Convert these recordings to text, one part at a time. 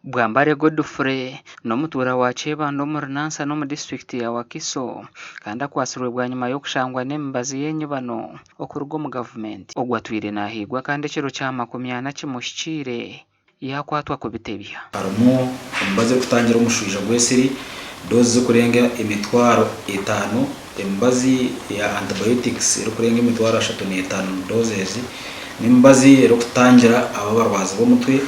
Bwambare Godfrey n'omutuura wa Kyebando omuri Nansana omu disiturikiti ya Wakiso kandi akwatsirwe bwanyima y'okushangwa n'emibazi y'enyibano okuruga omu gavumenti. Ogu atwire nahiigwa kandi ekiro kya 40 kimuhikiire yaakwatwa kubitebya. Harimu emibazi erikutangira omushwija gw'esiri, doozi zirikurenga 5000, emibazi ya antibiotics erikurenga 35,000 doses, n'emibazi erikutangira abo abarwazi b'omutwe.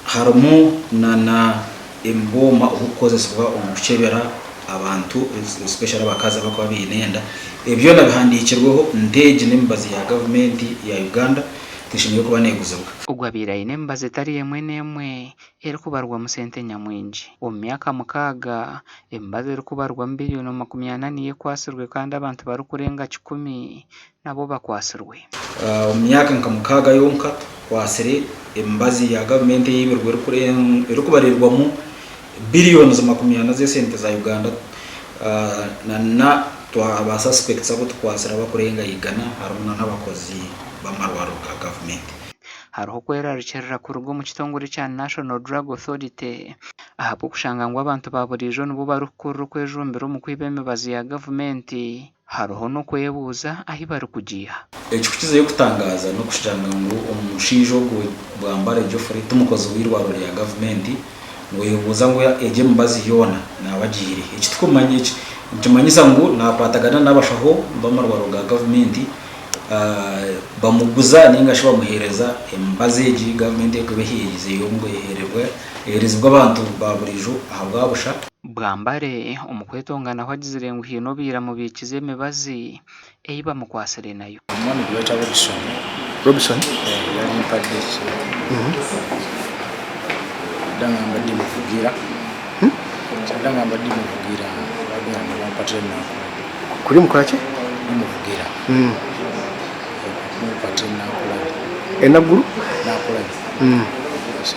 Harimu na ebwoma oburikukozesibwa omu kukyebera abantu especially abakazi abarikuba baine enda. Ebi byona bihandiikirweho nti egi n'emibazi ya gavumenti ya Uganda teshemereire kuba neeguzibwa. Ogu abaire aine emibazi etari emwe n'emwe erikubarwamu sente nyamwingi. Omu myaka mukaaga, emibazi erikubarwamu biriyoni 40 niyo ekwatsirwe kandi abantu barikurenga kikumi nabo bakwatsirwe. Omu myaka nka mukaaga yonka tukwatsire emibazi ya gavumenti eibirwe erikubariirwamu billions 40 z'esente za Uganda na ba suspects abu tukwatsire abarikurenga igana harimu na n'abakozi b'amarwariro ga gavumenti. Hariho okwerarikirira kuruga omu kitongore kya National Drug Authority ahabw'okushanga ngu abantu ba buriijo nibo barikukurira okwejumbira omu kwiba emibazi ya gavumenti. Hariho n'okwebuuza ahi barikugiiha. Ekikukizayo kutangaaza n'okushanga ngu omushaija ogwo Bwambare Geoffrey ti mukozi w'eirwariro rya gavumenti, noyebuuza ngu egyo emibazi yoona naaba agiihire hi? Eki tikumanya, eki nikimanyisa ngu nakwatagana n'abashaho b'amarwariro ga gavumenti bamuguza ninga shi bamuheereza emibazi egi gavumenti erikuba eheerizeyo ngu eheerezibwe abantu ba buriijo ahabwa busha. Bwambare omu kwetonganaho agizire ngu haine obaire amubiikize emibazi ei bamukwatsire nayo. Omwami gweta Robson. Robson? Eh, yali mpadde ki. Dda nga mbadde muvugira. Dda nga mbadde muvugira. Bagenda ne bampatira Nakulabye. Kuri mukola ki? Muvugira. Mumpatira Nakulabye. Enaggulu? Nakulabye. Yes.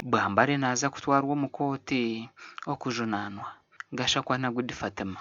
Bwambare naaza kutwarwa omu kooti okujunaanwa. Gashakwa na Good Fatima.